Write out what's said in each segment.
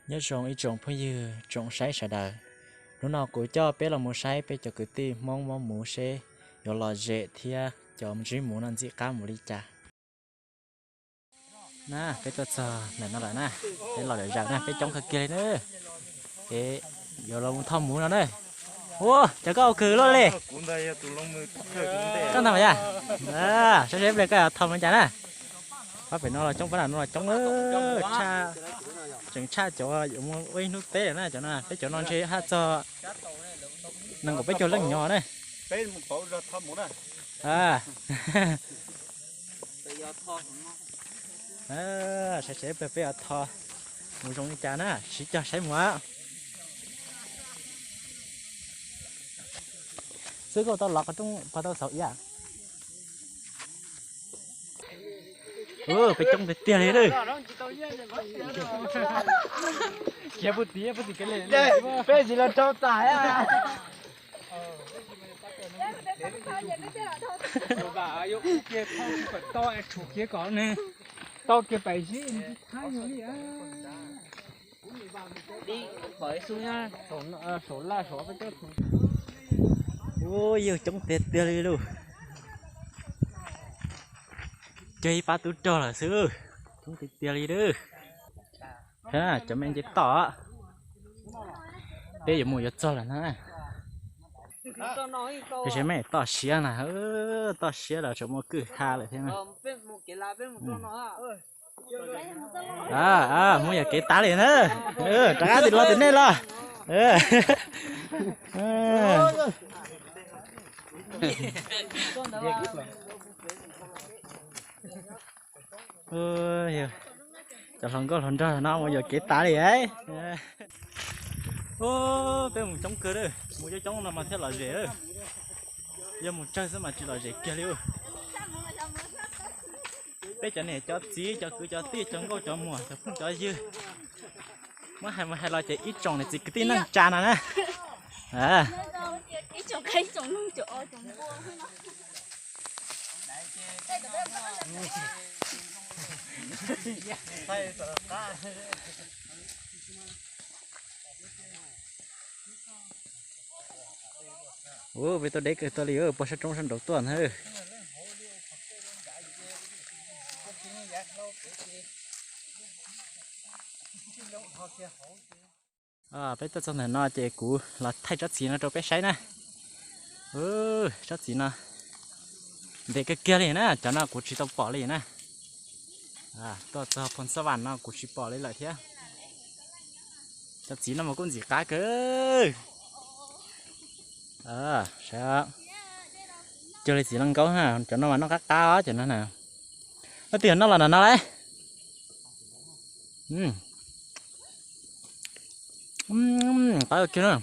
Nyob zoo ib tsoom phooj ywg tsoom saib sawv daws, hnub no kuv coj peb los mus saib peb cov kwv tij Hmoob muab muv seb yuav lom zem thiab cov ntsib muv no ntxim qab mus li cas. Na, peb tuaj txog ntawm no lawm na, peb los lawm zaws na, peb coob kawg kiag li na. Es yuav los mus thauj muv no na. Ua, cov koj ua kws luaj li. Koj ntag mas yog. Saib seb pliag koj thauj mus cas na. Pab pem no los coob, pab no los coob, tseem tshaj cov yuav mus ua ib hnub teb lawm na, cov no, peb cov no ntshe haj txog nees nkaum peb caug leej nyob na. Saib seb peb yuav tho mus zoo li cas na, siv cog saib mus. Xwb koj tau lov qhov rooj pog tau xauv iab. Peb coob tiag tiag li lawm. Peb tsis los rau tas. Tau kiag pais zib thab yog li. Ua, yawg coob tiag tiag li lauj. Cog ib pab tub rog lawm xwb. Coob tiag tiag li lauj. Cov me nce toj. Peb yuav mus yuav txog lawm na. Peb saib me toj siab na, toj siab los tseem muaj kwj ha lawm thiab na. Mus yog kev tas li na. Rov qab tim los tim nej los. Cov hluas nkauj hluas nraug no mus yog kev tas li. Peb mus coob kawg, mus coob coob no mas thiaj lom zem. Yog mus tsawg xwb mas tsis lom zem kiag li. Peb cov niam cov txiv cov kwv cov tij cov nkauj cov muam cov phooj cov ywg, muab hais mus hais los ces ib tsoom niam txiv kwv tij neej tsa no na. Ua, peb tuaj deb kawg tuaj li, puag sab roob sab nraud tuaj na. Peb tuaj txog ntawm no ces kuv los thaij tsob txiv no rau peb saib na. Tsob txiv no ntev kawg kiag li na, cov no kuv tsis tau pom li na. Tuaj txog Phoos Xab Vam no kuv tsis pom li lawm thiab. Cov txiv no mas kuj ntxim qab kawg. Cuag li txiv laj nkaub na, cov no mas noj qab qab cov no na. Leej twg noj los nram no lauj? Qab kiag na.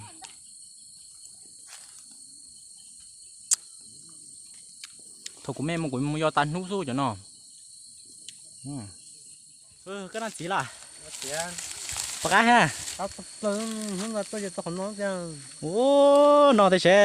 Thaum kuv me mas kuv mus yos tas hnub xwb cov no. Koj noj txiv los? Pom qab ha. Ub, no tej se.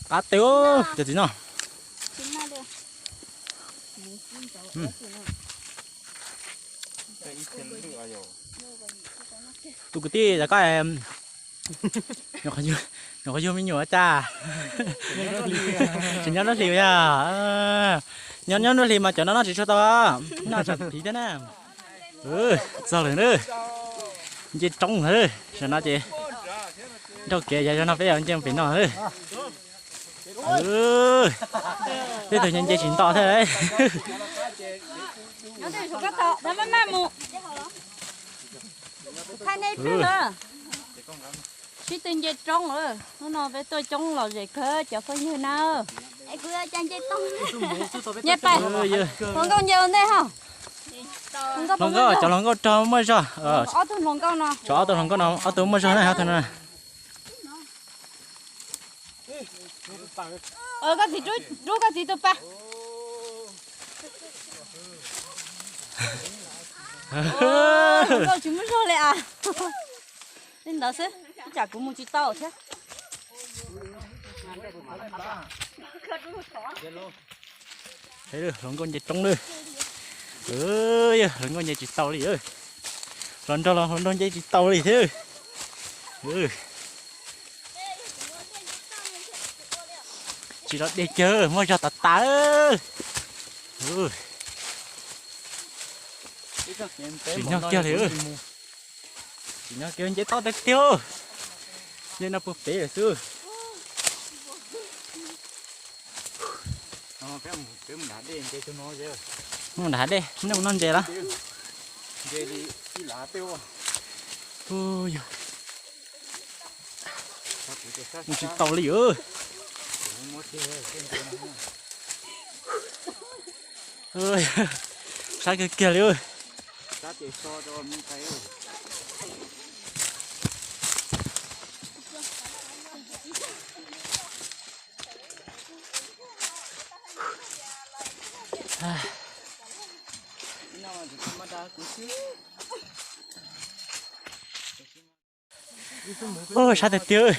Qab teg, cov txiv no. Tus kwv tij, koj nyuam qhuav yug me nyuam cas? Tsis nyob nruab hlis yog? Nyob nyob nruab hlis mas cov no noj tsis tshua tau, noj tsam thiv thiab na. Txog lawm na. Nce roob lawm, tam no ces nrauj kev yav zog no peb yuav nce pem no. Tej tug nce nce tsis nto thiab. Sib tw nce roob lawm, hnub no peb tuaj coob lom zem kawg cov phooj ywg na. Nce pais, hluas nkauj nce ua ntej ho. Hluas nkauj, cov hluas nkauj rog muaj zog. Ob tug hluas nkauj no, ob tug muaj zog na, ob tug no. Koj txiv rub, rub koj txiv tus pas. Hluas nkauj tsis muaj zog li as. Li ntawd xwb. Tsam kuv mus tsis tau thiab. Hluas nkauj nce roob lawm. Hluas nkauj nce tsis tau li. Hluas nraug los hluas nraug nce tsis tau li thiab. Tsis los dej kiag muaj zog tas tas. Tsis nyob kiag li. Tsis nyob kiag nce toj tiag tiag. Nce no puag pem lawm xwb. Mus nram dej, noj ntses lawm. Mus tsis tau li. Sab kiag kiag li. Ua sab tiag tiag.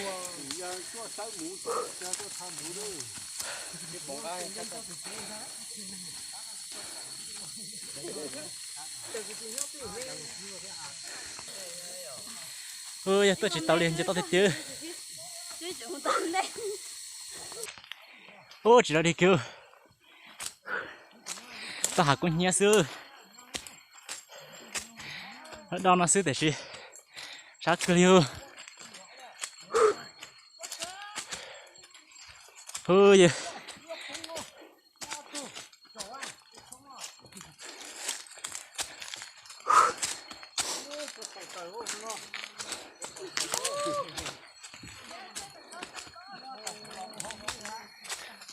Yog tuaj tsis tau li, nce toj tiag tiag. Ua tsis los dig kiag. Toj hav kub hnyiab xwb. Do no xwb tiam sis sab kawg li. Hu yog.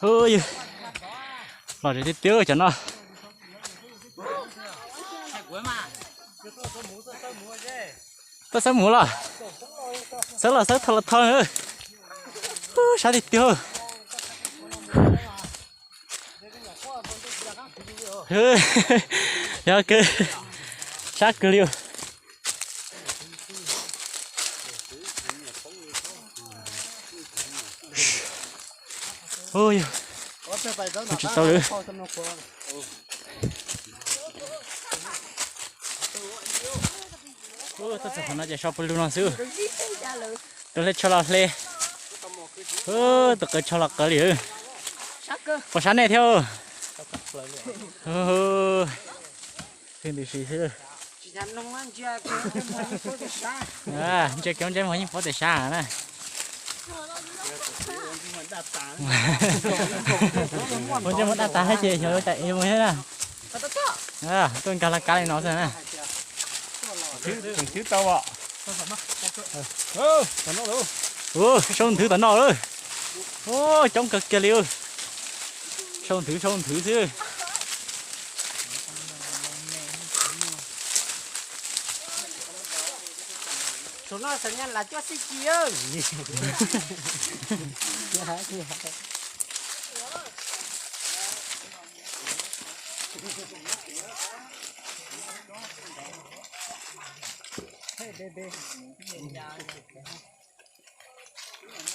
Hu yog. Los tiag tiag cov no. Tuaj xawb mus los, xawb los xawb tho los tho. Sab tiag tiag. Yog kawg, sab kawg li. Hu yog, mus tsis tau li. Tuaj txog qhov no ces so pw lug no xwb. Tus hle tsho los hle. Tus qawv tsho los qawv li. Puas sab nej thiab? Hwj ntws si xwb. Ntsia kev ua ntsej muag yeej paub tias sab na. Ua ntsej muag daj tas thiab ces xyov yuav cas ev mus thiab na. Tuaj nkag laj kab li no xwb na. Ua, sau nthwv tom no lawm. Ua, coob kawg kiag li. Sau nthwv, sau nthwv xwb. Thaum no xav nyas lam cuaj xib ci.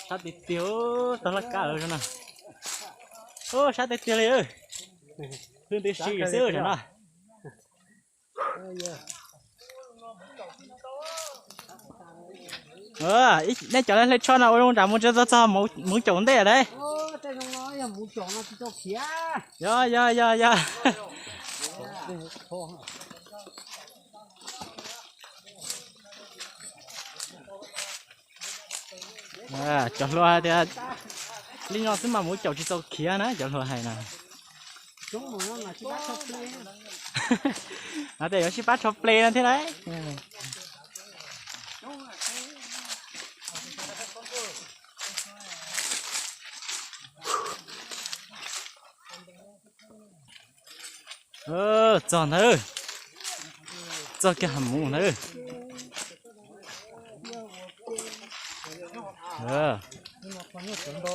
Sab tiag tiag, tog laj kab lawm no. Ua, sab tiag tiag li. Hwj ntws si xwb tam no. Nej cov hle tsho no ua zoo nram mus tsis tau txog Muv Caum ntej lawm. Yog yog yog yog. Cov hluas hais tias li no xwb mas Muv Caum tsis txaus khiav na, cov hluas hais na. Hais tias yuav sib pab tsho ple no thiab lauj. Txog ntawd, txog kiag ha mus ntawd.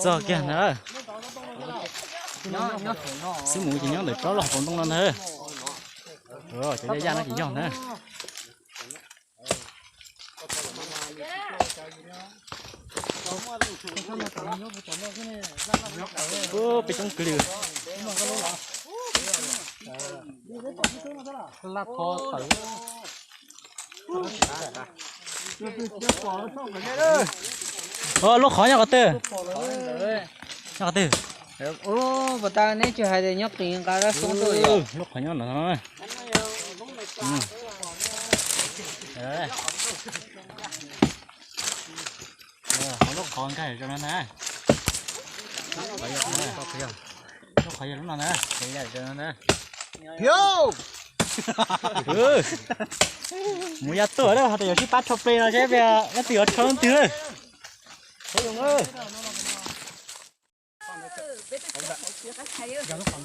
Txog kiag ntawd, xib mus ces nyob ntawm tsob loj hauv paus ntoo no ntag. Cov yaj yaj no ces yog ntag. Peb coob kawg li. Laj tho tawm. Lub qhov nyob qhov twg? Nyob qhov twg? Puas tas neb tsis hais tias nyob qis nqa dab xoob tuaj li? Lub qhov nyob no. Lub qhov nkag rau no ntag. Lub qhov yog lub no ntag. Mus ya tuaj lawm, ho tas yuav sib pab rho ple no seb leej twg yuav rho leej twg lawm.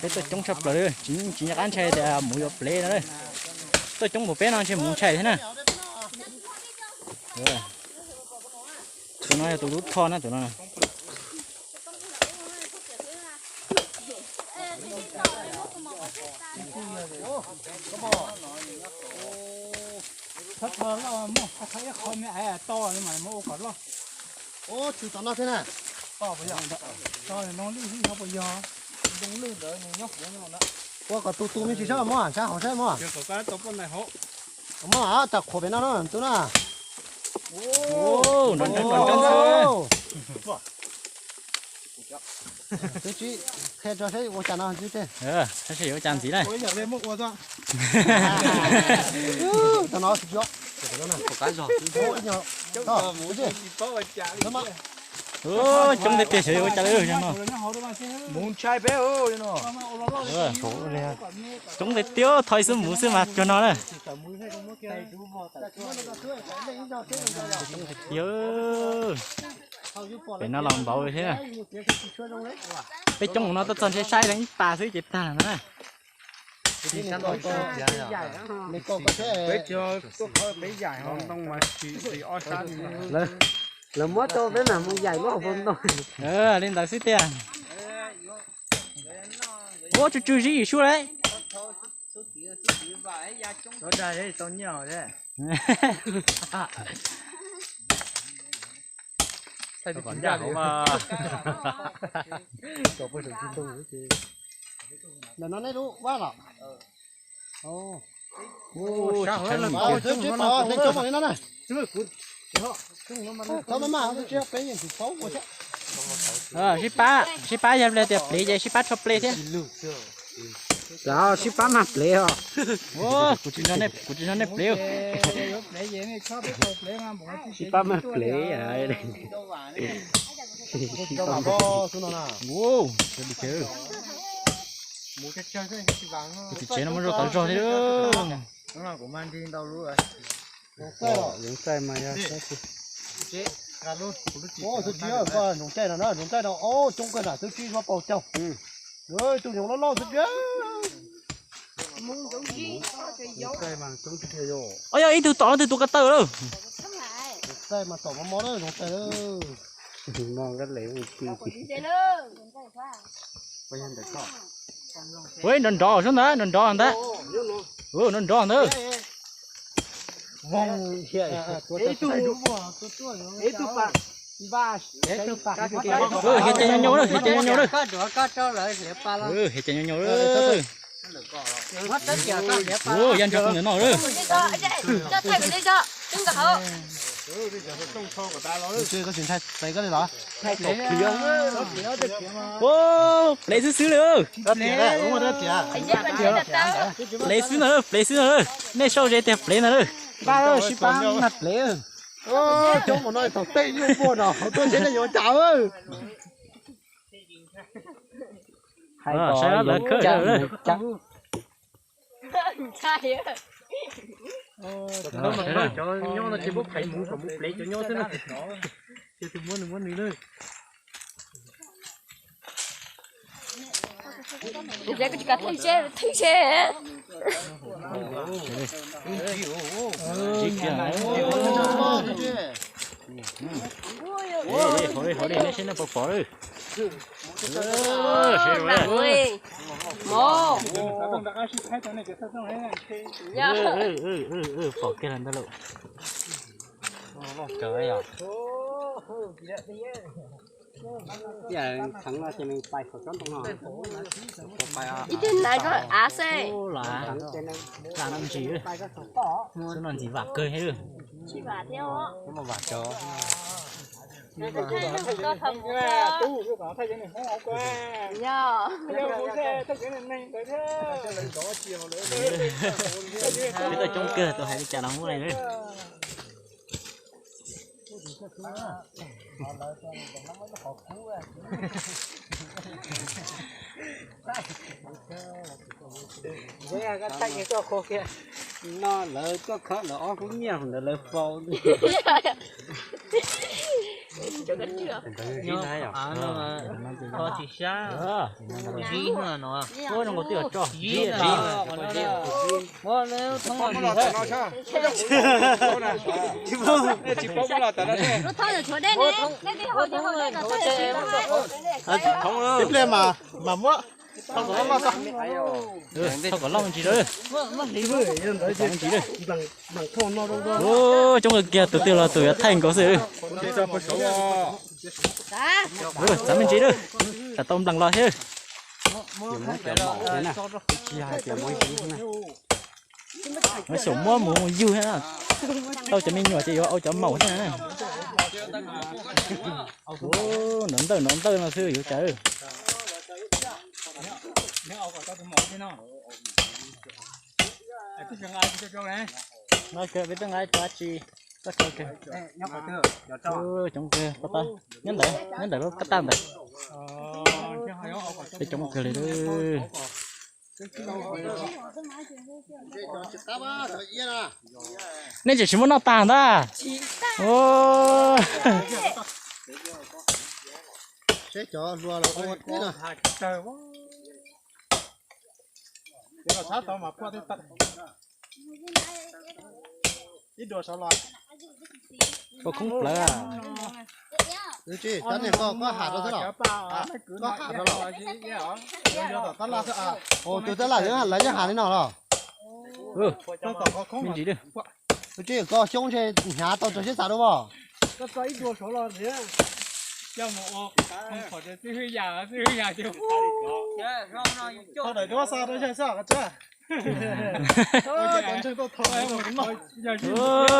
Peb tuaj coob tshaj plaws li, tsis nco qab ntshai tias mus yuav plev no. Tuaj coob npaum peb no ntshe mus ntshai thiab na. Tus no yog tus tub rho na tus no. Txhob txhog loj mog, txhob ib qho me aiv to mas mus ua kom loj. Ub, tshwm tom no thiab na. To puas yog? To no lwj xwb xyov puas yog. Zoo lwj ntawd nws nyob hauv no na. Ua kom tus tus me tsis sab mog, sab hauv sab mog. Mog, tas qhuav pem no na, tus na. Twb tsis qhia tso seb ua cas no. Tab sis yuav ua cas ntxiv na. Coob tiag tiag xyov yuav ua cas li no. Mus ntshai peb no. Coob tiag tiag, thov ib xub mus xwb mas cuag no na. Pem no los npaum thiab. Peb coob no tuaj txog ntshe saib leej ib pas xwb ces tag lawm na. Peb cog tuaj qhov peb yaim hauv ntoo mas tsis ob sab li. Lawv muab tau peb mam mus yaim lub hauv paus ntoo. Li ntawd xwb tiag. Ua tsw tsw zib ib sub lawm. Ntawm no neb lub vab los. Sib pab, sib pab yog tias plev ces sib pab rho plev thiab. Sib pab mag plev os. Kuv tsis nrog nej plev. Sib pab mag plev. Tus txiv tsev no muab zoj tau zog thiab. Yoov txaij mas yog. Tus txiv, koj zoov txaij no na, zoov txaij no coob kawg na, twb tsib zuab pau caug. Tus yoov loj loj xwb tiag. Ob, yog ib tug tom no twg tus ko taw lawm. Zoov txaij mas tom mob mob na, zoov txaij lawm. Ua nrov nrov sub ntawd, nrov nrov ntawd. Nrov nrov ntawd. Hiav ceg nyuaj nyuaj lawm, hiav ceg nyuaj nyuaj lawm. Hiav ceg nyuaj nyuaj lawm. Ua ya nrog tus ntawm no lawm. Ua plev xwb xwb lawm. Plev xwb na, plev xwb na. Nej sau ze tias plev ntag lawm. Pab sib pab mag plev. Coob mus no thaum tej nyuj muag no hauv tuaj seb nej yuav cas. Hais kom lawv khawb lawm. Cov nyob no ces muab phais mus kom mus plev cov nyob xwb na. Ces tus muab nws muab nws lawm. Tsis kam theej seb, theej seb. Hauv li, hauv li, nej seb nej puas pom lawm. Pom kiag lawm ntag lauj. Ib tug nais koj av xwb. Lam ntsis, xub no ntxim vam kawg thiab. Tsis vam thiab os. Peb tuaj coob kawg, tus hais li cas los muab li. No lawv tuaj khawb lawv ob lub nyiaj ntawd lawv faus. Ib pliag mas mas muab. Thauj kom loj ntsis lawm. Coob kiag, tus twg los tus yuav thaij nkaus xwb. Txav me ntsis lawm, tsam tau nplees los thiab. Muab xyaum muab mus yug thiab, tau cov me nyuam ces yuav ua cov maum thiab. Nov ntawj nov ntawj no xwb yuav cas. Peb tuaj nqa cov tsi, coob kawg, nyob ntawm lub kab tag ntawd. Peb coob kawg li. Nej tseem tsis muab noj tag ntag. Ib duas sawv los. Koj khoob plawv. Koj ham rau xwb los? Koj ham rau los? Tus tab laj lawv yeej ham li no los? Me ntsis, koj xyoob ntshe hnyav tau rau siab xav dua os.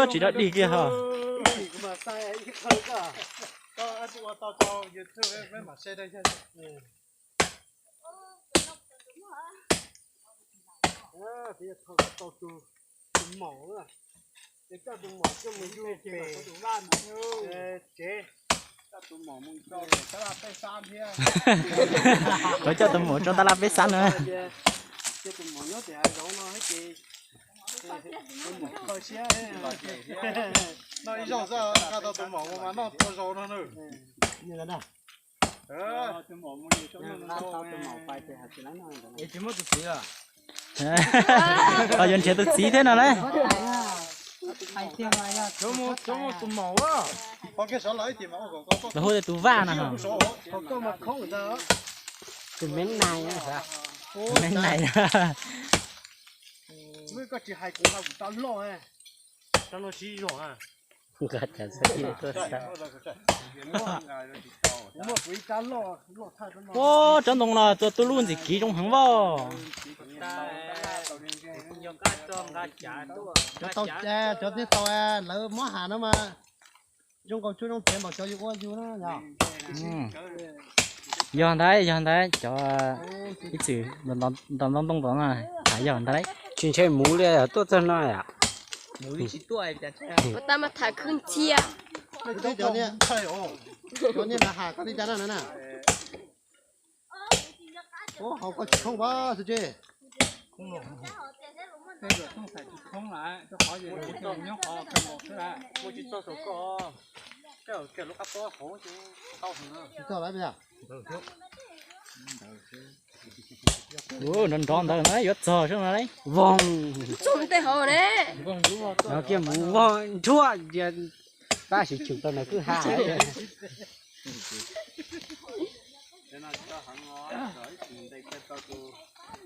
Tsis dog dig kiag ho. Koj coj tus maum tso tab laj peb xab na. Tsis muaj tus txiv los? Ho yuav nrhiav tus txiv thiab no lauj. Lawv hu tias tus vaj no. Tus me nais. Me nais. Koj tsis hais kuv mas kuv rab loj, rab loj sib zog. Kuv muaj kuv ib rab loj loj thaj. Ua, tsob ntoo no tua tuj lub ntxim kiv zoo heev vauj. Cov tau, cov twb tau lawv muab ham no mas zoo nkaus tsuag zoo tsev npaum cov yus ua yus na yog. Yog ntawd, yog ntawd cov ib txwm ntaus ntoo tom no, yog ntawd. Tsis ntshe muv li tuaj txog no yom. Ua tab mas tham khwb ntxhiab. Cov niag ham koj li cas na na. Hauv koj tsis khoob pas xwb tsis. Tsis txog lawm. Nrov nrov ntawd na yuav txog sab no lauj. Txog tej hauv ne. No kiag mus vog nruab cia tab sis chum tau ntawm kwj ha.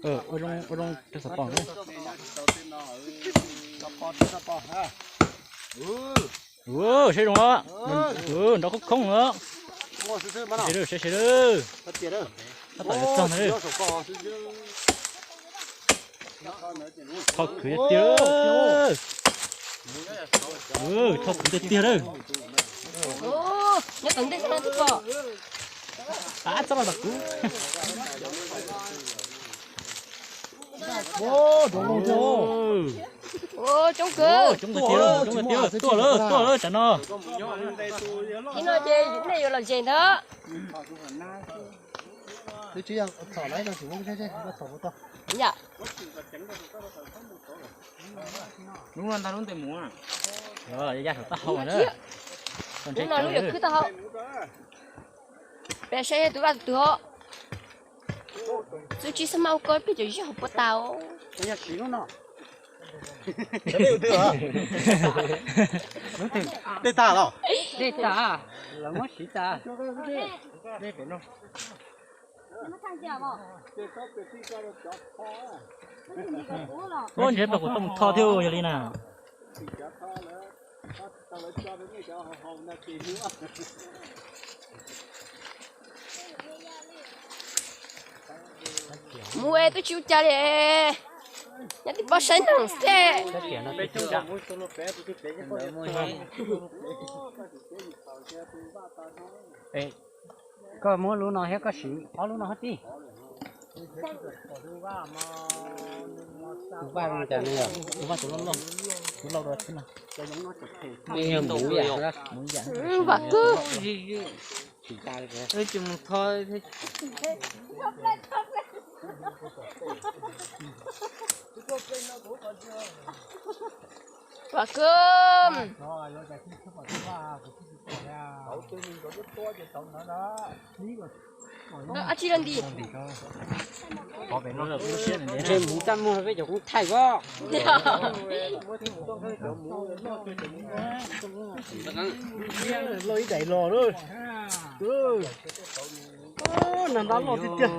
Ua zoo rau xov tooj. Ua, saib zoo os. Ua, nrov khoob khoob os. Saib, saib, saib. Tab tom yuav txog ntag. Tho khwv tiag tiag. Tho khwv tiag tiag lawm. Nyob tom ntej no twb pom. Ab, txhob los tom kuv. Coob kawg. Coob tiag, coob tiag, tuaj lawm, tuaj lawm tsam no. Ib no ces nej yuav los ze ntag. Yam. Lub no ntag lub ntes mus. Ya saum taub hau na. Lub no lub yuav khwb taub hau. Peb saib tus vaj tus twg os. Xwb tsis xab maj ua koj peb cov zog hauv puas tau. Dej tag los? Dej tag, lawv muab siv tas. Ua ntshe tau kuv tau mus tho thiab yog li na. Mus es twb tsis ua cas li. Nyob tib pob saib neeg xwb. Koj muab lub no thiab koj siv ob lub no hab tib. Tus vaj no cas ne yom? Tus vaj tus loj loj, tus loj dua xwb no. Yog mus yam, mus yam. Vam kub. Tsis mus tho. Vam kub. Ab tsi los nti. Ntshe mus txaj muag peb cov koob thaij os. Loj ib daim los lawm. Nag ntab loj tiag tiag.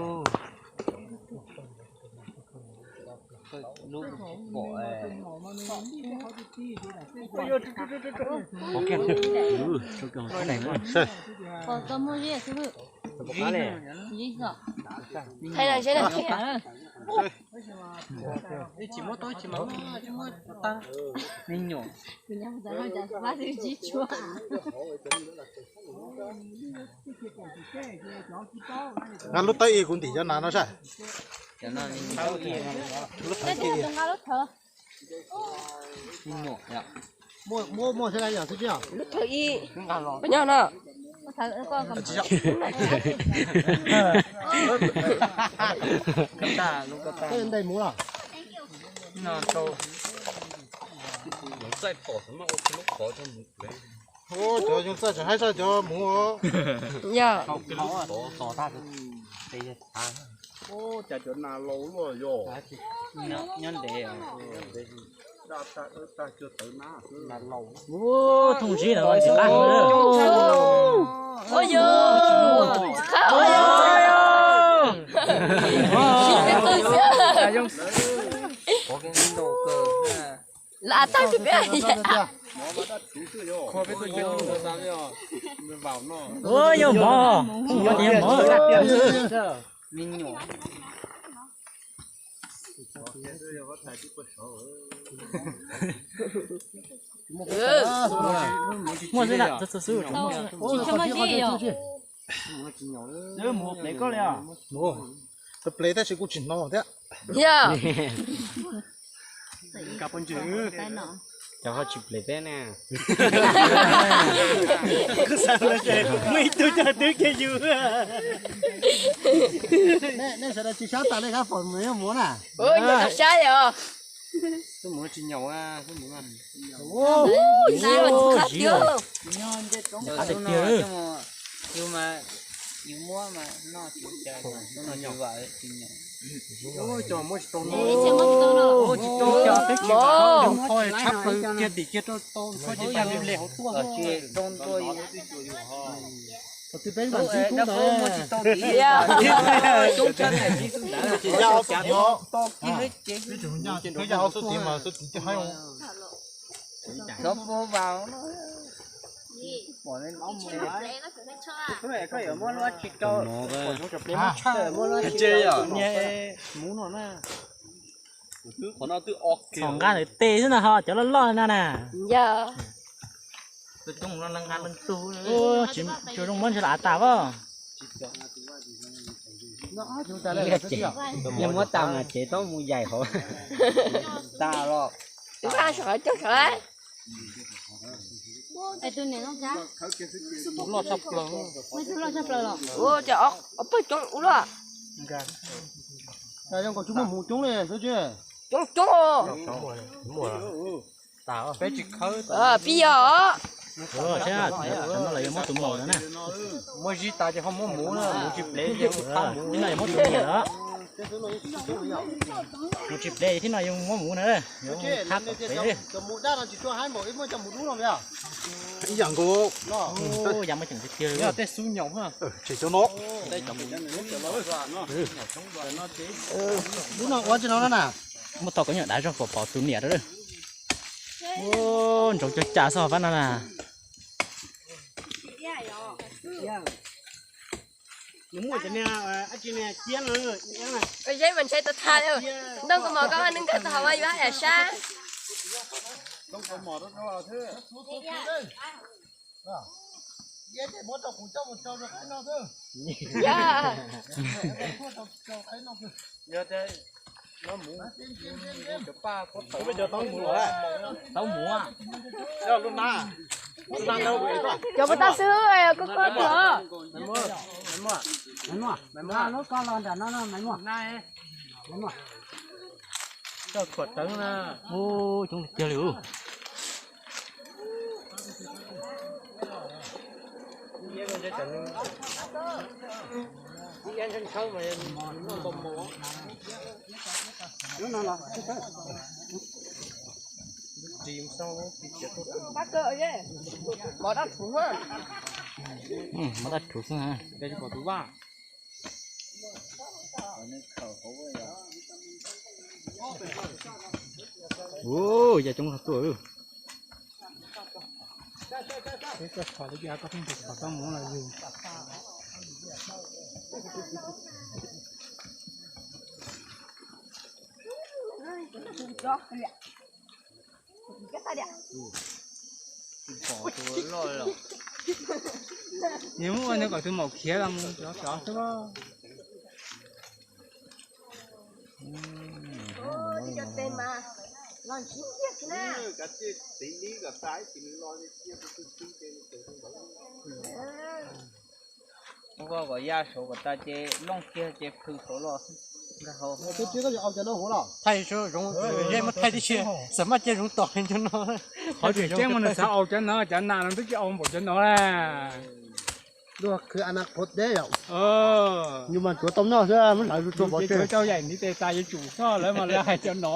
Thaij no seb no. Me nyuam. Nqa lub tawb ib kuv ntim cov nas no saib. Lub tawb ib. Me nyuam. Muaj muaj thiab yog xwb tsis yog? Lub tawb ib. Koj nyob no. Ntej mus los. Cov yoov txaij tseem haib sab cov mus. Yog. Cas cov nas laus luaj yog. Nyob ntev. Thooj zib lawm tsis qab. Lam tag tsis peb. Ua yog mov, yog mov. Muaj xwb na, txhua xwb. Mus plev koj li os. Mus plev tab sis kuj tsis hnov thiab. Yog. Cov ho tsis plev peb na. Muaj ib tug coj twb kiag yus. Nej sawv daws tsis sab tas nej kab fom mus yog mus na. Sab os. Xub mus tsis nyaum, xub mus. Yus mas, yus muab mas noj tsis cas, xub no tsis vam tsis nyaum. Tsis tau, tshab plaws kiag tim kiag rau tau, tsis tas li le hauv tuaj. Tsis tau ntua yus. Dab muab tsis tau tiv. Xub tim mas xub tim coj haib. Xov pab vas no. Pom no koj yuav muab luab tsis rau. Ces yog niag hmuv no na. Qhov no twb o txhom nqa ntawm tes xwb na ho cov loj loj no na. Yog. Tsis zoo muab ntshe los av tas as. Yog muab tas mas cev tau mus yaim hauv. Tas los. Tus vaj saum coj saum. Tus loj tshaj plaws. Ua cas ob pawg coob ua luaj. Zoo nkaus tsis muaj hmuv coob li xwb tsis. Coob coob. Peb tsis khawb. Pib yog. Tam no los yuav muab tus maum no na. Muab zib tas ces ho muab hmuv na, hmuv tsis plev ces mus thab hmuv. Tib no yuav muab tus maum lawm. Hmuv tsis plev tib no yuav muab hmuv na. Ib yam nkaus. Yam muaj ceem tiag tiag li. Tej xub nyaum. Tsis cov no. Lub no ua tsis no na. Muab tau cov nyuam dav zog kom pom tus niam rau. Ntsoov cog cas xwb pab no na. Zeb mas ntshe tau tag li. Ntoo kaus mom koj nws nkag tau hauv mas yuav haj yam sab. Tau mus. Cov puas tau xwb, koj koj tuaj. Lub ko los nram no no. Cov khuam teev na. Coob tiag li. Mov dab tshauv xwb. Ua cas coob tuaj. Nws muab ua nws kom tus maum khiav los mus rov rov xwb. Ua kom ya saud kom tas ces looj kiag ces plhws saud los nkag hauv. Thaij zoov, zeb muab thaij tib si, xam maj cia zoov tom nco no. Qhov tseem ceeb mas nws xav aus cov no, cov nas no twb tsis aus npaum cov no na. Luag khwv a na qhuav deb yom. Yus mas cuav tau noj xwb, muab hlawv rau pov tseg. Tau yaim ntiv tes tas yuav tsum xoj lawv mas lawv hais cov no,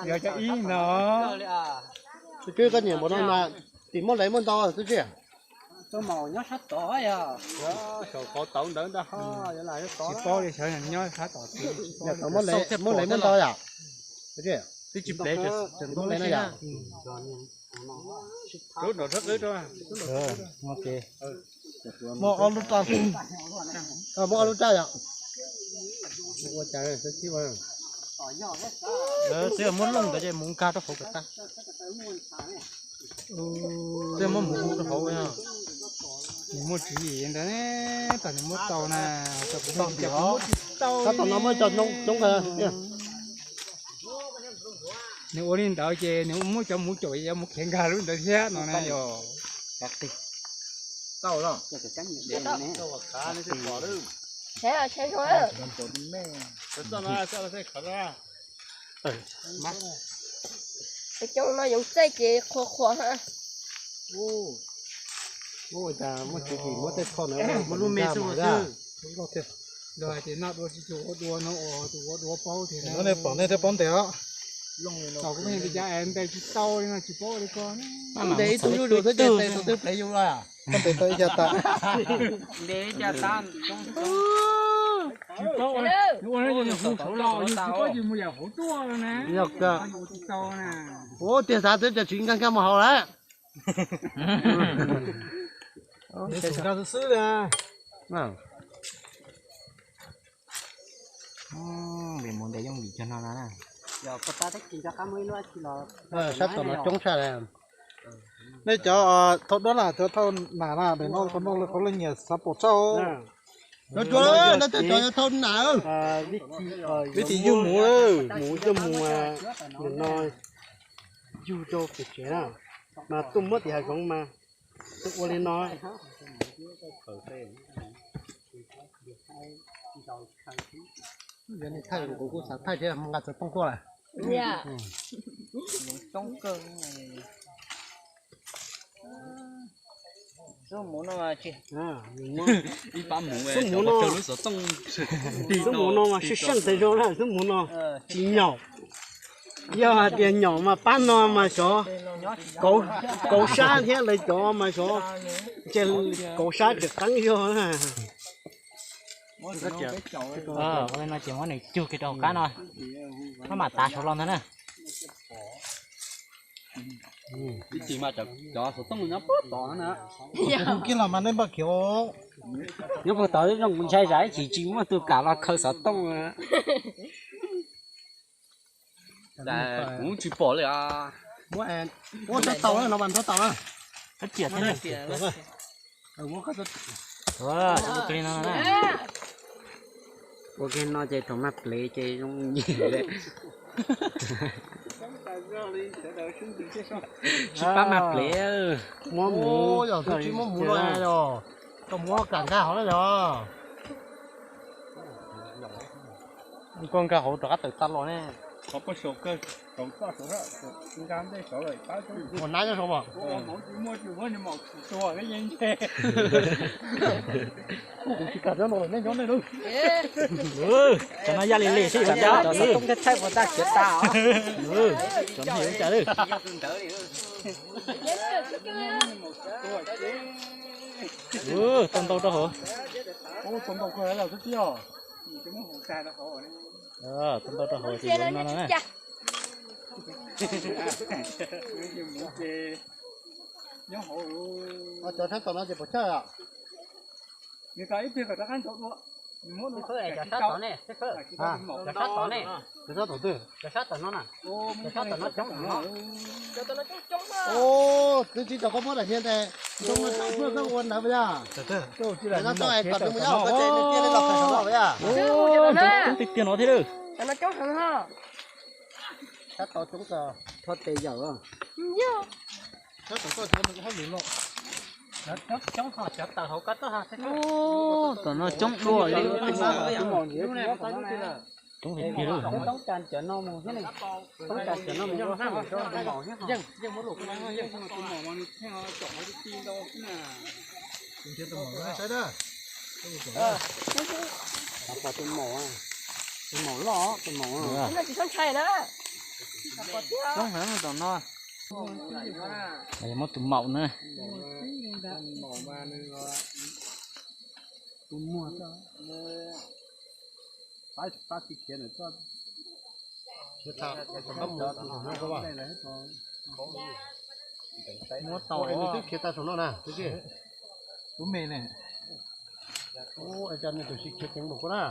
yog cov ib no. Twb koj nyiam npaum no mas tim muab laiv muaj ntau xwb tsis. Tau maum nyob sab tod yog. Saum qhov tauv ntawd ntag ho, tsis paub li, xyov nyob sab tod. Muab laiv muaj ntau yom. Twb tsis plev tseem ntub li na yom. Muaj ob lub raj, muaj ob lub raj yom. Ua cas xwb muab looj ntawd ces mus nkag rau hauv kom tag. Twb muab mus rau hauv, nws muaj tswv yim ntawd, tas nws muab tau na, tau kuv tau tias kuv muab tsis tau. Sab tom no muaj cov coob kawg. Nws ua li ntawd ces nws muab cov mus caum, cov mus khiav nkag lub ntawd thiab no na yog. Tau los. Coob no yoov txaij ces qhuas qhuas ha. Muaj tswv yim muab tej tsho na, muab lub me xwb xwb. Los hais tias noj dua tsis tshua ua dua no, ua tus ua dua paub tias no nej pom nej thiaj paub ntev os. Thaum kuv pheej li cas es ntes tsis tau li no tsis paub li ko. Ntes ib tug zuj zus xwb ces ntes tus twg plev yus los. Koj ntes tau ib ca tas. Ntes ib ca tas. Tsis paub, ua no yus hu saud los yus tsis paub yus mus yam hauv tuaj na. Yog kawg. Ua tiag xav twb cas tsis nkag nkag mus hauv lawm. Nws xwb xwb li. Vim mus ntes yooj yim cog no na. Sab tom no coob tshaj li. Nej cov thauj duab na, cov thauj nam na, pem no qhov no qhov lawv nyiam xav pom tshaj. Cov cov thauj nam. Vib tis yug mus, mus coj mus, nim no yug rau pem tsev na, mas tuaj muab tim hav zoov mas tuaj ua li no. Yog nej thaij kuv kuj xav thaij thiab, nqa xov tooj tuaj lawm. Xub mus no, xub mus no, xub mus no mas sib seej tag zog na, xub mus no tsis nyaum. Yog hais tias nyaum mas pab no mas xyov kauv sab thiab lawv cov mas xyov ntshe kauv sab tseem qeeb zog na. Ua li no ces muab nws cug kiag rau hauv qab no, maj mam tav saud los ntag na. Ib chim mas cov xov tooj nyob puag tod na. Kiag los mas nej npaj khiav. Nyob puag tod zoo ntshai zam ib chim tsis muaj tus kam los khaws xov tooj. Kuv tsis pom li. Ua tau tau no mas nrog tau na. Ua kiag no ces thaum maj plev ces zoo yim. Tsis pab maj plev. Muab mus, yog twb tsis muab mus no yog, koj muab kam nkag hauv na yog. Koj nkag hauv rov qab tawm tag los ne. Ua nab nyob saud mas. Kuv tsis kam cov no lawm, nej nyob nej lawm. Cov no yaj li li xwb, cov no thaij puas tag khiav tas. Cov no yuav cas lawm. Tau ntau rau hauv. Tau ntau rau hauv ces yuav no no na. Cov sab tom no ces puas chawj os? Cov sab tom ne, cov sab tom ne, cov sab tom twg? Cov sab tom no na, cov sab tom no coob no. Twb tsis tau koj muab daim hnia ntawd, ntoo no tau phuaj koj ua ntawd yog. No tau kom nws mus nyob hauv koj ces nws thiaj li los qhais saum no yog. Coob tiag tiag no thiab. Sab tod coob tso, thov tes yawm. Sab tod koj cov hauj lwm los. Coob ho cov tawm hauv koj tuaj ho. Tom no coob dua li. Coob tiag tiag li. Toob kas cov no mus thiab ne. Toob kas cov no mus ua hauj lwm rau tus maum thiab. Tus maum, tus maum loj, tus maum. Coob heev tom no. Muab tus maum na. Muab tau, nws twb khiav tag saum no na, twb tsis. Tub me ne. Ua cas nws twb tsis khiav ceev npaum ko na.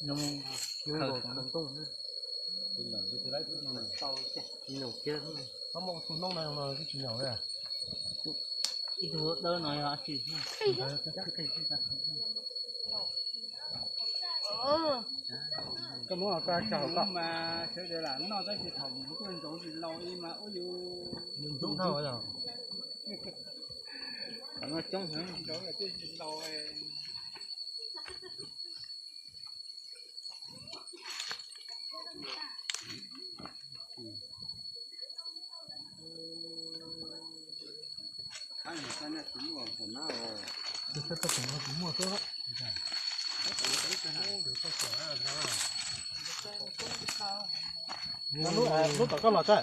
Nws nkaum khaws tooj. Tsis nyaum kiag. Koj muab tus noob no twb tsis nyaum li. Ib tug dawb no yog tsis. Koj muab los tso hauv koj mas sawv daws lam noj tab sis thaum mus tuaj ntsoov tsis laus li mas ua yus. Nws ntxub dhau yog. Ntsoov tsis laus. Lub tom koj los tso.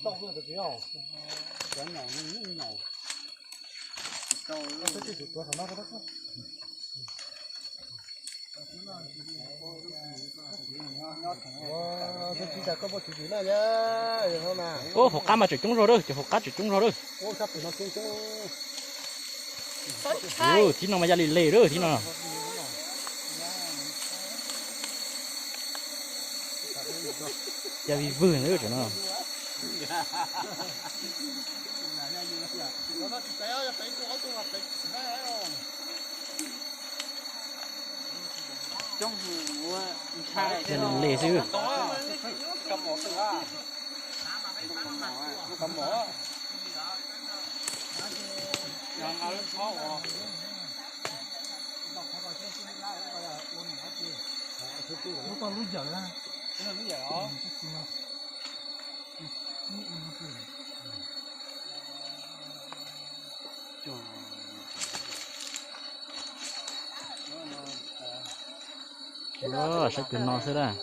Coob tiag tiag. Ub, hauv qab mas tseem coob zog lawm, cov hauv qab tseem coob zog lawm. Thib no mas ya li le lawm thib no. Ya vij vwg ntawd no. Ya li le xwb. Saib tus no xwb lawm.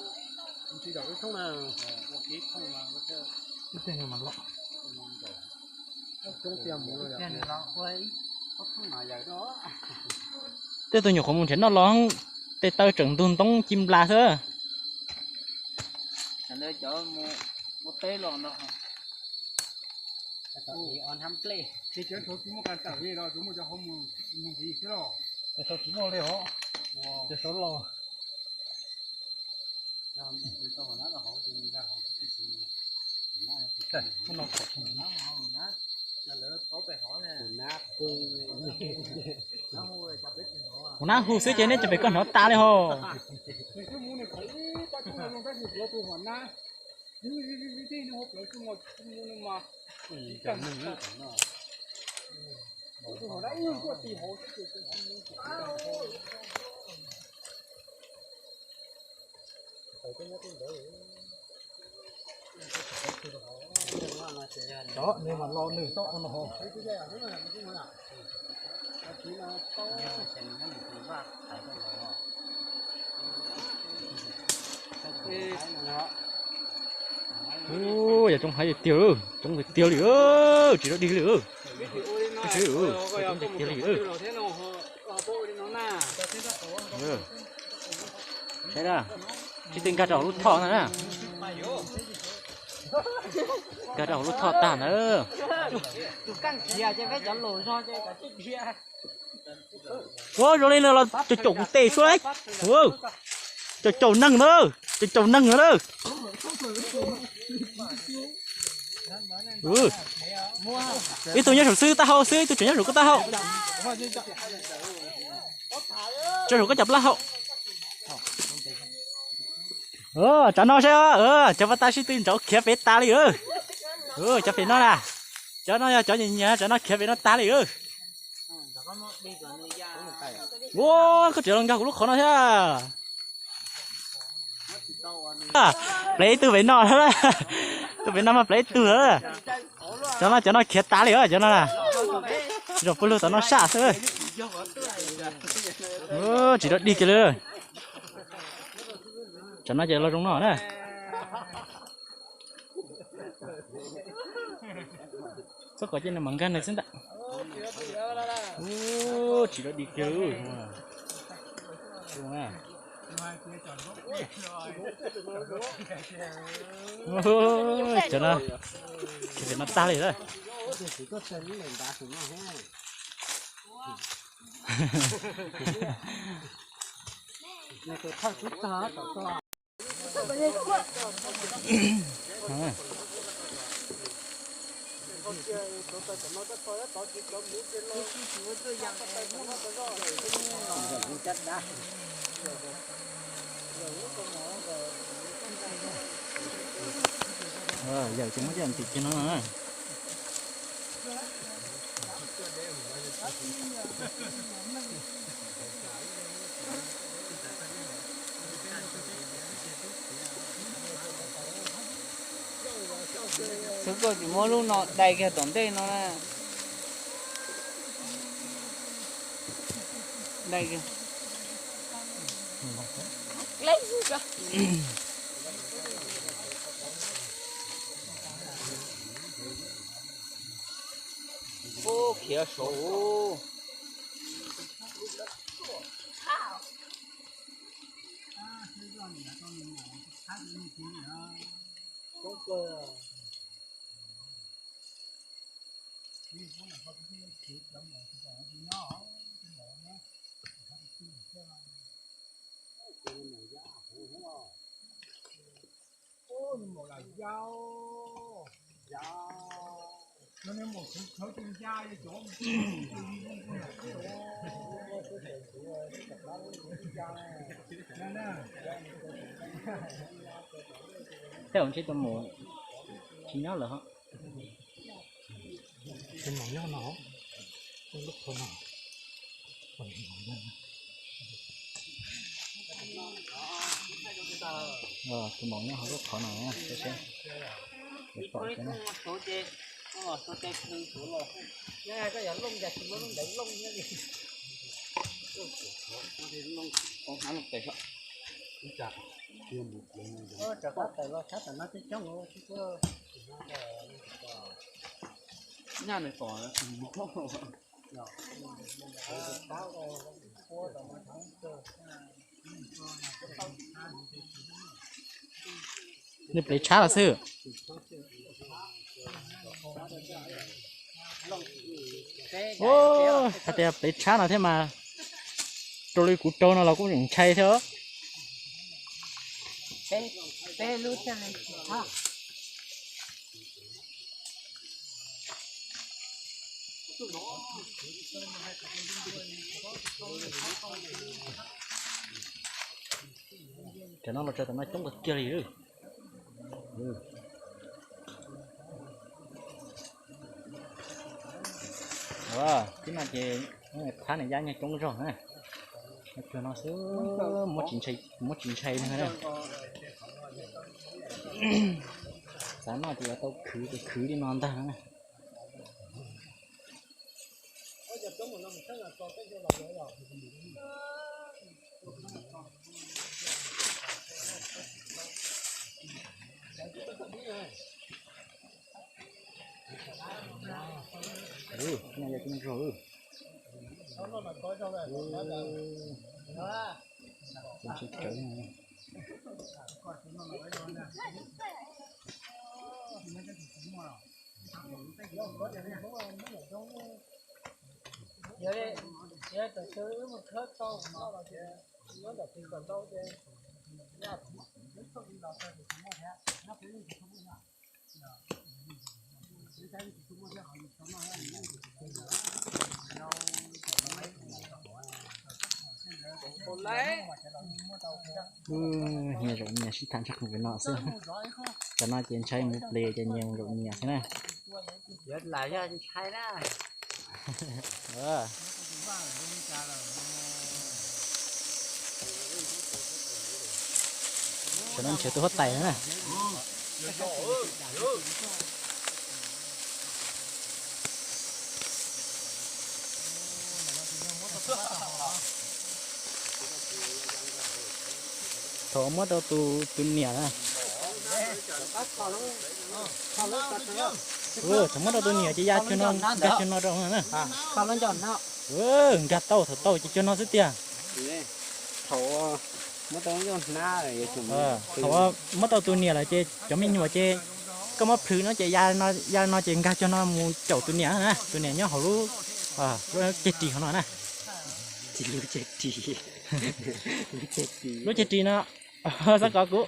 Tej tug nyuam qhuav mus nrhiav noj los tej taw tseem ntug ntoob ci nplas xwb. Kuv nab hu xwb ces neb cov pem koj hnov tas li hos. Cov nws mas los nws tau no. Ub, yog coob heev tiag, coob tiag li, tsis tau dig li. Coob tiag li. Saib na, sib tw nkag rau hauv lub thoj ntag na. Nkag rau hauv lub thoj tag ntag. Ua zoo li no los caum caum kuv tes suab. Caum caum neeg ntag, caum caum neeg ntag. Ib tug nyob saum xwb tab hau xwb, ib tug tseem nyob saum kuv tab hau. Tso saum koj cov plab hau. Tsov no saib, cov paj tag sib tw nrauv khiav pem tas li. Cov pem no na, cov no yog cov nyiam nyiam, tsov no khiav pem no tas li. Ua, koj tseem los nkag kuv lub qhov no thiab. Plev ib tug pem no, tus pem no mas plev ib tug. Cov no, cov no khiav tas li cov no na. Zaum pw lug tom no saj xwb. Tsis tau dig kiag li. Tsov no ces los zoo no na. Txhob kom cia nws mam nkag nws xwb ntag. Tsis tau dig kiag li. Cov no, khiav pem no tag li lawm. Yawm tseem muab coj ntim kiag no na. Xub koj tsis muab lub no dai kiag tom ntej no na. Dai kiag. Khiav saud. Tej zaum ntshe tus maum tsis nyob lawm ho. Tus maum nyob no, lub qhov no. Tus maum nyob hauv lub qhov no, seb seb. Pom seb na. Nyaj nws pom. Nws plev tshab los xwb. Hais tias plev tshab no thiab mas, rau li kuv rau no los kuj yeej ntshai thiab. Cov no los txog tam no coob kawg kiag li. Tib no ces thab niam yab nyob coob zog na. Cuag no xwb, muab tsis ntshai, muab tsis ntshai no na. Xav noj ces yuav tau khwv ces khwv li no ntag na. Nyias zaum nyias sib tham ntsaj qees no xwb. Cov no ces ntshai mus plis ces nyias zaum nyias xwb na. Tam no nrhiav tus huab tais na. Thaum muab tau tus, tus niam na. Thaum muab tau tus niam ces ya cuag no, nkag cuag no rau na. Nkag tau, thaum tau ces cuag no xwb tiag. Thaum muab tau tus niam lawm ces cov me nyuam ces koj muab plhws no ces ya no ces nkag cuag no mus caum tus niam na, tus niam nyob hauv lub, lub ceg ris hauv no na. Lub ceg ris no, xav kom kuv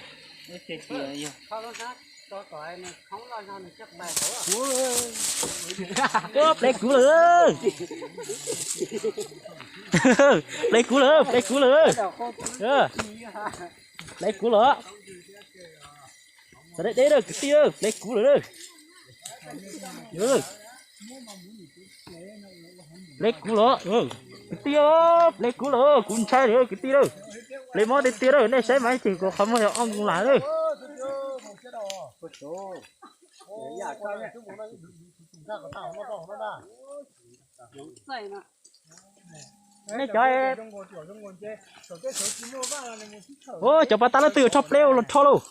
Ua, plev kuv lawm. Plev kuv lawm, plev kuv lawm. Plev kuv lawm. Txawm deb deb lawm kwv tij, plev kuv lawm. Plev kuv lawm, kwv tij, plev kuv lawm, kuv ntshai lawm kwv tij lawm. Plev mob tiag tiag lawm, nej saib mas ib ceg kuv qhov muag yog ob nkoos lam lawm. Nej cov, cov pas tas leej twg rho plev los rho lauj.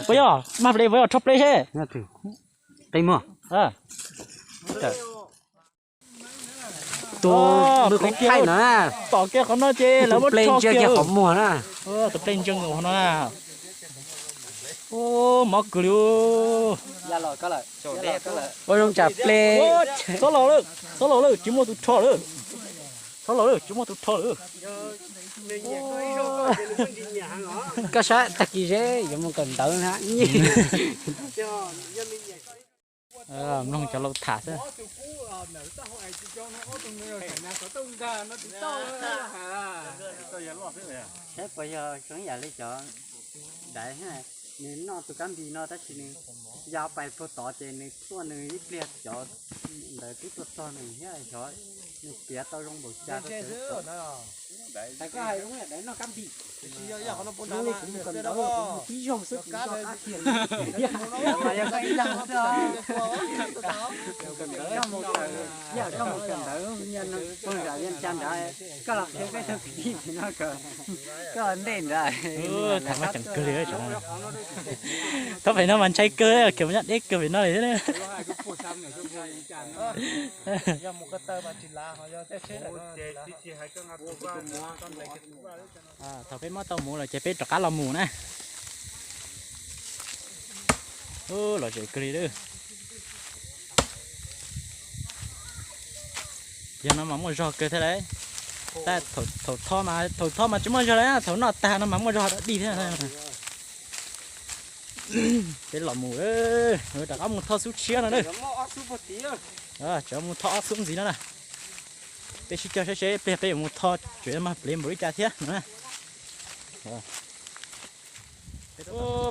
Puas yog mag plev, puas yog rho plev seb. Plev muag. Tus nws qhov thaij no na. Tom kiag qhov no ces lawv muab ntsia kiag qhov muag na. Tus plej ntsia qhov no na. Mob kawg li. Ua zoo tsam plej. Txhob los lawm, txhob los lawm, tsis muaj tus rho lawm. Txhob los lawm, tsis muaj tus rho lawm. Koj saib tag kis zeb yuav mus kawm ntawv na. Mloog cov laus tham xwb. Saib puas yog zoo yam li cov daiv, nws noj tus kab npis no tab sis nws ya pais puag tod ces nws tuaj nws ib pliag cov ntawd twb tuaj txog nws thiab xyov nws piav tau zoo npaum cas rau cov. Hais koj hais zoo yam daiv noj kab npis. Zoo li kuv mus kawm ntawv kuv mus tib zaug xwb kuv tso qab kiag. Mas yog koj ib leeg xwb os. Koj mus kawm ntawv, yog koj mus kawm ntawv pog zam Viaj Cas nrad, koj los qhia peb tug kwv tij pem no kawm, koj los ntej nrad. Tham mas ceem kawg li. Thaum pem no mas ntshai kawg, khiav mus nyob deb kawg pem no li thiab. Thaum peb muab tau mus lawm ces peb rov qab los mus na. Lom zem kawg li lawm. Yog no mas muaj zog kawg thiab lauj. Tab thaum tho mas, thaum tho mas tsis muaj zog li, thaum noj tag no mas muaj zog dog dig thiab. Peb los mus, rov qab mus tho xub tshiab no na. Tseem mus tho ob xub ntxiv no na. Peb sib cog saib seb pliag peb yuav mus tho tseem mag plev npaum li cas thiab no na.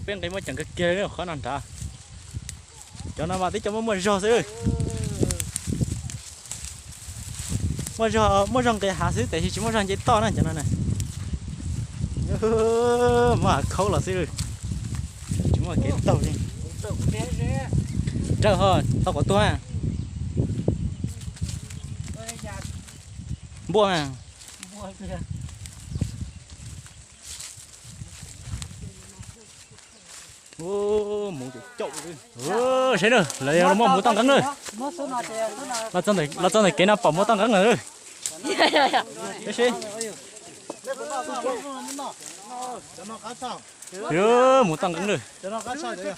Peb nqis muaj ceem kawg kiag li qhov no nrad. Cov no mas twb cov muaj muaj zog xwb. Muaj zog, muaj zog nqis hav xwb tiam sis tsis muaj zog nce toj na cov no na. Muab hav khaub los xwb, tsis muaj kev taug li. Nrawj ho tau quav tuag. Npuaj mas. Mus caum caum. Saib na, lawv muaj mus toj nqeeb na. Los txog ntawm kev no pom mus toj nqeeb na. Mus toj nqeeb na. Ua muaj kawg. Mus toj nqeeb tsis ua cas sav.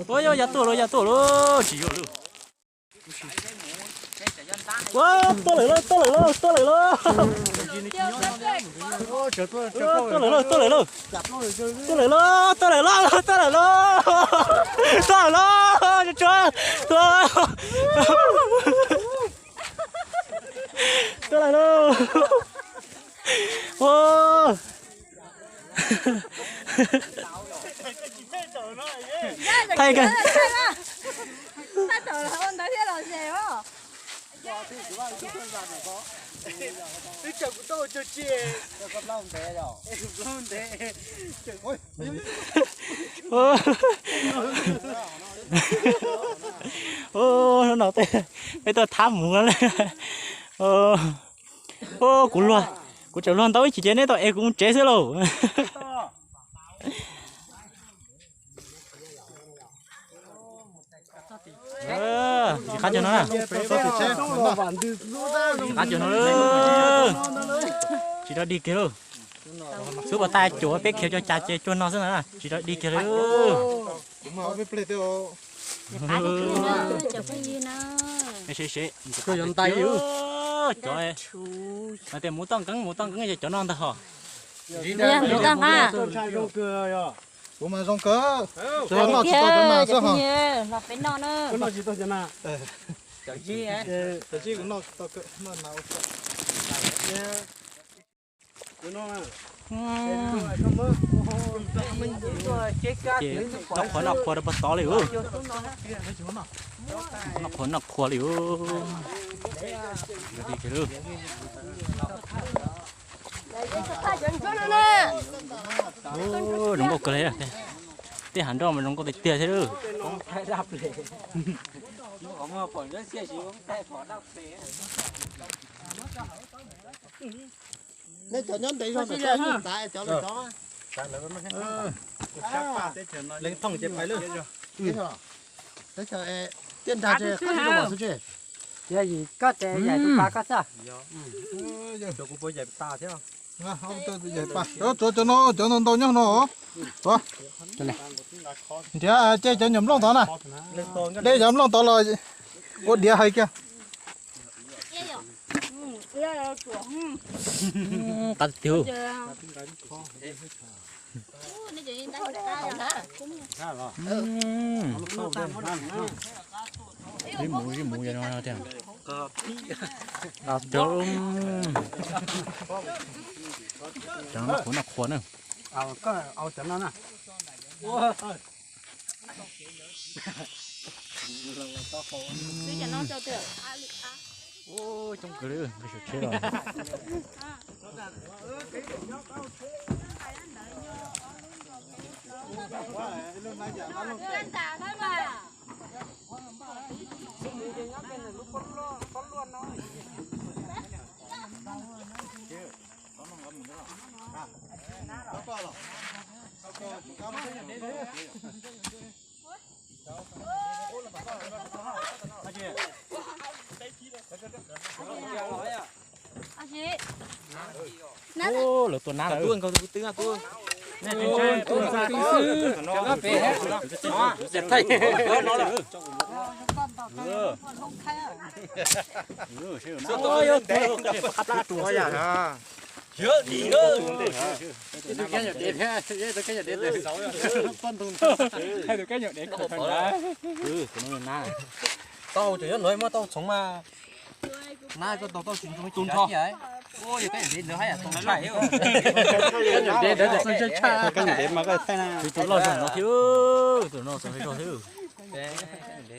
Ua yog yav tuaj lawm, yav tuaj lawm, tsis yuav lawm. Ua, tuaj lawm lauj, tuaj lawm lauj, tuaj lawm lauj. Tuaj lawm lauj, tuaj lawm lauj. Tuaj lawm lauj, tuaj lawm lauj, tuaj lawm lauj. Tuaj lawm lauj, tuaj lawm lauj. Ua. Thaij kawg. Hnub no peb tuaj thab mus. Kuv luag, kuv tseem luag ntau ib chim ces neb tau es kuv mus tsev xwb lauj. Qab cog no na. Qab cog no. Tsis rov dig kiag lauj. Xub pas tas cuam peb khiav cov cas ces cuag no xwb na, tsis rov dig kiag lauj. Cov phooj ywg na. Cov tias mus toj nqeeb, mus toj nqeeb ces cov no ntag hos. Mus toj nqeeb. Kuv mas zoo kawg, noj tsis tau cov nas xwb hos. Los peb noj na. Kuv noj tsis tau, noj nas ua tsaug. Ces noj qhuav noj qhuav rau puag tod li ub. Noj qhuav noj qhuav li ub. Zoo nkauj kawg li. Tej hav nroj mas zoo nkauj tiag tiag thiab lawm. Nej cov nyob ntev zog, cov leej thooj ces pais lawm. Tiaj nrag, koj tsis tau pom xwb tsis? Yog yim koj ces yam tus pas koj xwb. Cov kuv puas yam tas thiab. Tsuav cov no, cov ntau ntau nyob no. Nrhiav ces cov nyuam nplooj tod na. De cov nplooj tod los ua diav hais kiag. Qab tiag. Ib mus ib mus no tiag. Cov no qhuav no qhuav na. Coob kawg li, nqi saum tsheb los. Lawv tua nab lawm. Tau cov nyob no muab tau txhoov mas. Nab koj tau tau tsis ntsoov tu nrho. Yog koj ntev ntawd haj yam tau tshaj. Koj ntev ntawd txoj ntsuab tshaj. Koj ntev mas koj thaij na. Tus loj zog no thiab, tus no txaus zog thiab.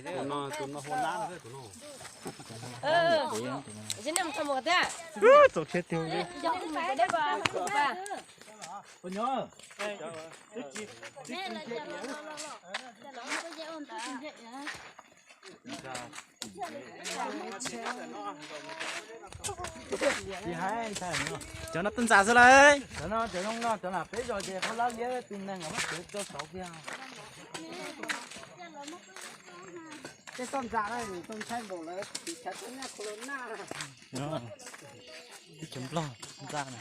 Tus no hu nab no thiab tus no. Txaus thiab tiag. Cov no tuaj ntxas xwb lauj. Cov no cov zoo no cov lam peb zos ces qhov lab liab tus neeg los muab txawv rau saud kiag. Tej toj ntxas na, tau ntshai npaum lawv tiv tshav tau nyaj corona. Tib cov nplog ntxas na.